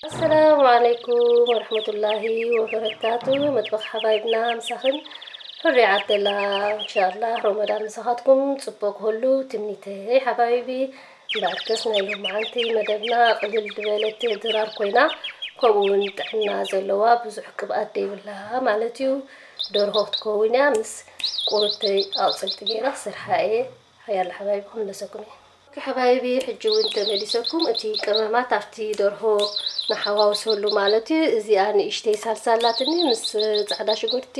السلام عليكم ورحمة الله وبركاته. መጥበኽ ሓባይብና ምሳኽን ሕሪ ዓደላ። እንሻላ ረመዳን ምሳኻትኩም ጽቡቅ ክህሉ ትምኒተይ ሓባይቢ። እምበኣርከስ ናይ ሎማዓንቲ መደብና ቅልል ዝበለት ድራር ኮይና፣ ከምኡ እውን ጥዕና ዘለዋ፣ ብዙሕ ቅብኣት ዘይብላ ማለት እዩ። ደርሆ ክትከውን እያ። ምስ ቁርብተይ ኣቁፅልቲ ገይረ ክሰርሓ እየ። ሓያሎ ሓባይቢ ክምለሰኩም እየ። ኦኬ ሓባይቢ፣ ሕጂ እውን ተመሊሰኩም። እቲ ቀመማት ኣብቲ ደርሆ ንሓዋውሰሉ ማለት እዩ። እዚኣ ንእሽተይ ሳልሳ ኣላትኒ ምስ ጻዕዳ ሽጉርቲ፣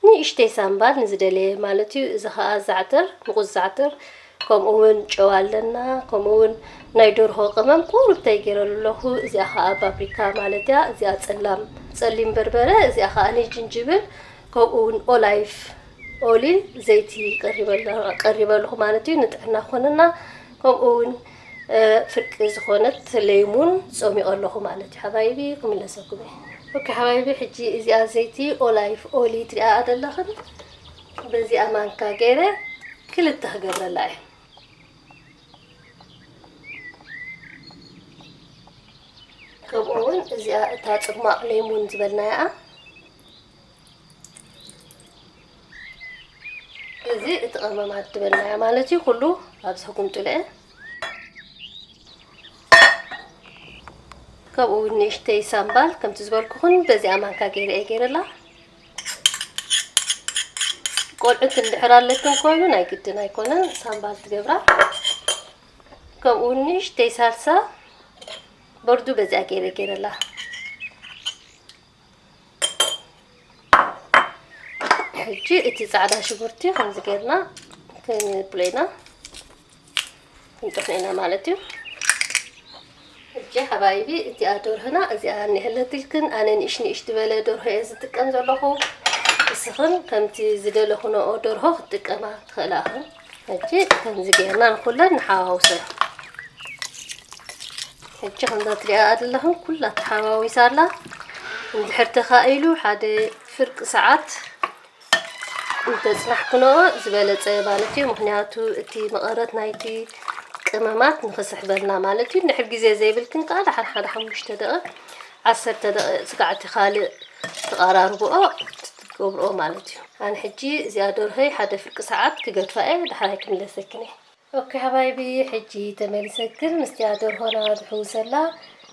ንእሽተይ ሳምባል ንዝደለየ ማለት እዩ። እዚ ኸኣ ዛዕተር፣ ምቑዝ ዛዕተር፣ ከምኡ እውን ጨው ኣለና። ከምኡ እውን ናይ ደርሆ ቀመም ቁሩብተይ ገይረሉ ኣለኹ። እዚኣ ኸኣ ፓፕሪካ ማለት እያ። እዚኣ ጸላም፣ ጸሊም በርበረ፣ እዚኣ ኸኣ ንጅንጅብል፣ ከምኡ እውን ኦላይፍ ኦሊ ዘይቲ ቀሪበ ኣለ-፣ ቀሪበ ኣለኹ ማለት እዩ። ንጥዕና ክኾነና። ከምኡ እውን፣ እ፣ ፍርቂ ዝኾነት ለይሙን ጸሚቐ ኣለኹ ማለት እዩ። ሓባይቢ ክምለሰኩም እየ። ኦኬ ሓባይቢ፣ ሕጂ እዚኣ ዘይቲ ኦላይፍ ኦሊ ትሪኣ ዘለኽን በዚኣ ማንካ ገይረ ክልተ ክገብረላ እየ። ከምኡ እውን እዚኣ እታ ጽማቕ ለይሙን ዝበልናያ እዚ እቲ ቀመማት ዝበልናዮ ማለት እዩ። ኩሉ ኣብዚ ክጉምጥሎ እየ። ከምኡ እውን ንእሽተይ ሳምባል ከምቲ ዝበልኩኹን በዚኣ ማንካ ገይረ እየ ገይረላ። ቆልዑት እንድሕር ኣለክን ኮይኑ ናይ ግድን ኣይኮነን ሳምባል ትገብራ። ከምኡ እውን ንእሽተይ ሳልሳ በርዱ በዚኣ ገይረ ገይረላ። ሕጂ እቲ ጻዕዳ ሽጉርቲ ከምዚ ጌርና ክንብሎ ኢና፣ ክንጥሕኖ ኢና ማለት እዩ። ሕጂ ሓባይቢ እቲኣ ደርህና እዚኣ እኒሀለትልክን፣ ኣነ ንእሽ ንእሽ ዝበለ ደርሆ እየ ዝጥቀም ዘለኹ። እስኽን ከምቲ ዝደለኹንኦ ደርሆ ክትጥቀማ ትኽእላ ኢኽን። ሕጂ ከምዚ ጌርና ንኹለን ንሓዋውሰን። ሕጂ ከምዛ ትሪኣ ዘለኹም ኩላ ተሓዋዊሳ ኣላ። እንድሕር ተኻኢሉ ሓደ ፍርቂ ሰዓት እንተጽናሕክንኦ ዝበለጸ ማለት እዩ። ምኽንያቱ እቲ መቐረት ናይቲ ቀመማት ንኽስሕበልና ማለት እዩ። እንድሕር ግዜ ዘይብልክን ከኣ ደሓር ሓደ ሓሙሽተ ደቂቕ፣ ዓሰርተ ደቂቕ ስጋዕ እቲ ካልእ ተቐራርብኦ ትገብርኦ ማለት እዩ። ኣነ ሕጂ እዚኣ ደርሆይ ሓደ ፍርቂ ሰዓት ክገድፋ እየ፣ ደሓር ኣይክምለሰክን እየ። ኦኬ ሓባይቢ፣ ሕጂ ተመሊሰክን ምስቲኣ ደርሆና ዝሕውሰላ።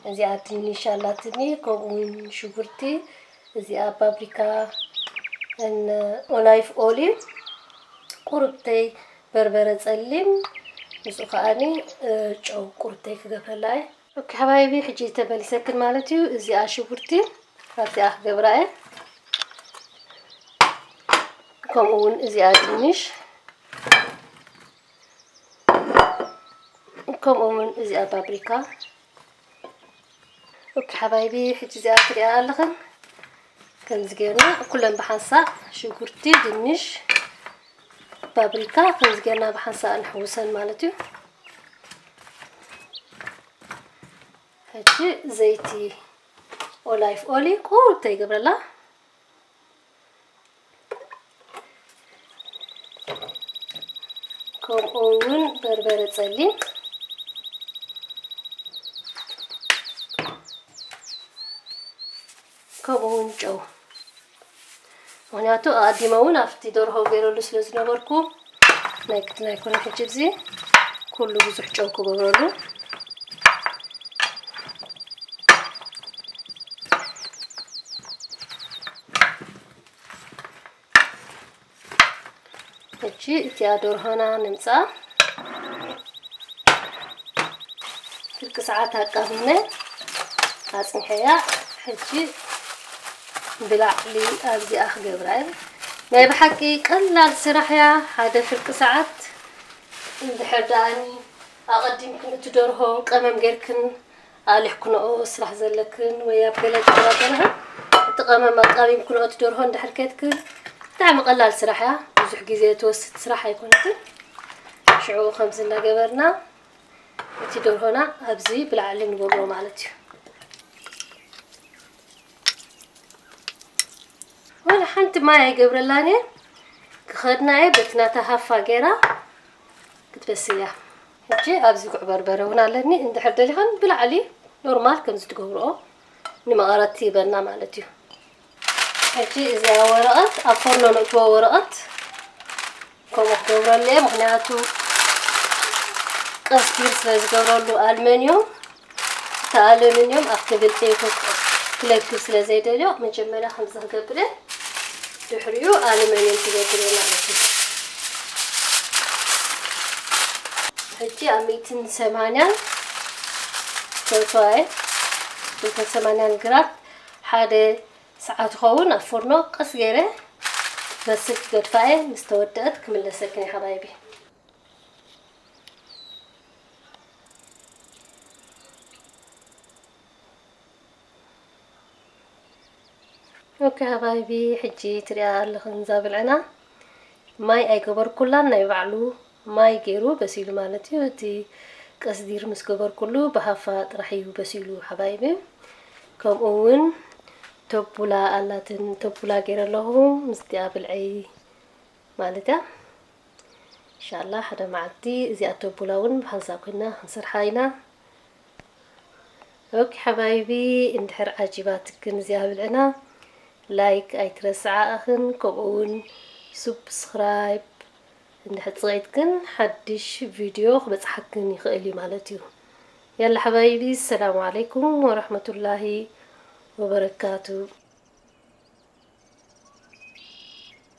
እዚኣ ድንሽ ኣላትኒ፣ ከምኡ እውን ሽጉርቲ፣ እዚኣ ፓፕሪካ፣ እን ኦላይፍ ኦሊ፣ ቁርብተይ በርበረ ጸሊም፣ ምስኡ ከኣኒ፣ እ፣ ጨው ቁርብተይ ክገብረላ እየ። ኦኬ ሓባይቢ፣ ሕጂ ተመሊሰክን ማለት እዩ። እዚኣ ሽጉርቲ ኣብዚኣ ክገብራ እየ። ከምኡ እውን እዚኣ ድንሽ፣ ከምኡ እውን እዚኣ ፓፕሪካ። ኦኬ ሓባይቢ፣ ሕጂ እዚኣ ትሪኣ ኣለኽን። ከምዚ ጌርና ኩለን ብሓንሳእ ሽጉርቲ፣ ድንሽ፣ ፓፕሪካ ከምዚ ጌርና ብሓንሳእ ንሕውሰን ማለት እዩ። ሕጂ ዘይቲ ኦላይፍ ኦሊ ቁርብተይ ይገብረላ። ከምኡ እውን በርበረ ጸሊም፣ ከምኡ እውን ጨው። ምኽንያቱ ኣቐዲመ እውን ኣብቲ ደርሆ ገይረሉ ስለ ዝነበርኩ ናይ ግድን ኣይኮነን። ሕጂ እዚ ኩሉ ብዙሕ ጨው ክገብረሉ። ሕጂ እቲኣ ደርሆና ንምጻ ፍርቂ ሰዓት ኣቃሚመ ኣጽንሐያ። ሕጂ ብላዕሊ ኣብዚኣ ክገብራ እየ። ናይ ብሓቂ ቀላል ስራሕ እያ። ሓደ ፍርቂ ሰዓት እንድሕር ደኣኒ ኣቐዲምክን እቲ ደርሆ ቀመም ጌርክን ኣሊሕክንኦ ስራሕ ዘለክን ወይ ኣብ ገለ ትከታተልኽን እቲ ቀመም ኣቃሚምክንኦ እቲ ደርሆ እንድሕር ኬድክን ብጣዕሚ ቀላል ስራሕ እያ። ብዙሕ ግዜ ትወስድ ስራሕ ኣይኮነትን። ሽዑ ከምዚ እናገበርና እቲ ደርሆና ኣብዚ ብላዕሊ ንገብሮ ማለት እዩ። ወላ ሓንቲ ማይ ኣይገብረላን እየ። ክኸድና እየ በቲ ናታ ሃፋ ገይራ ክትበስል እያ። ሕጂ ኣብዚ ጉዕ በርበረ እውን ኣለኒ። እንድሕር ደሊኻን ብላዕሊ ኖርማል ከምዚ ትገብርኦ ንመቐረት ይበና ማለት እዩ። ሕጂ እዚኣ ወረቐት ኣብ ፎርኖ ንእትዎ ወረቐት ከምኡ ክገብረሉ እየ፣ ምኽንያቱ ቀስቲር ስለ ዝገብረሉ ኣልመንዮም፣ እቲ ኣልመንዮም ኣብቲ ብልዒ ክለክብ ስለ ዘይደልዮ መጀመርያ ከምዚ ክገብር እየ። ድሕሪኡ ኣልመንዮም ክገብር እየ ማለት እዩ። ሕጂ ኣብ ሚእትን ሰማንያን ከእትዋ እየ፣ ሚእትን ሰማንያን ግራድ ሓደ ሰዓት ኸውን ኣብ ፎርኖ ቀስ ገይረ ክትበስል ክገድፋ እየ። ምስ ተወደአት ክምለሰክን እየ ሓባይቢ። ኦኬ ሓባይቢ፣ ሕጂ ትሪኣ ኣለኽን እዛ ብልዕና ማይ ኣይገበርኩላን፣ ናይ ባዕሉ ማይ ገይሩ በሲሉ ማለት እዩ። እቲ ቀስዲር ምስ ገበርኩሉ ብሃፋ ጥራሕ እዩ በሲሉ ሓባይቢ። ከምኡ እውን ተቡላ ኣላትን፣ ተቡላ ገይረ ኣለኹ ምስቲኣ ብልዐይ ማለት እያ። ኢንሻላህ ሓደ መዓልቲ እዚኣ ተቡላ እውን ብሓንሳብ ኮይና ክንሰርሓ ኢና። ኦኬ ሓባይቢ፣ እንድሕር ዓጂባትክን እዚኣ ብልዕና ላይክ ኣይትረስዓ ኣኽን፣ ከምኡ እውን ሱብስክራይብ እንድሕር ጽቒጥክን ሓድሽ ቪድዮ ክበጽሓክን ይኽእል እዩ ማለት እዩ። ያላ ሓባይቢ፣ ሰላም ዓለይኩም ወረሕመቱላሂ ወበረካቱ።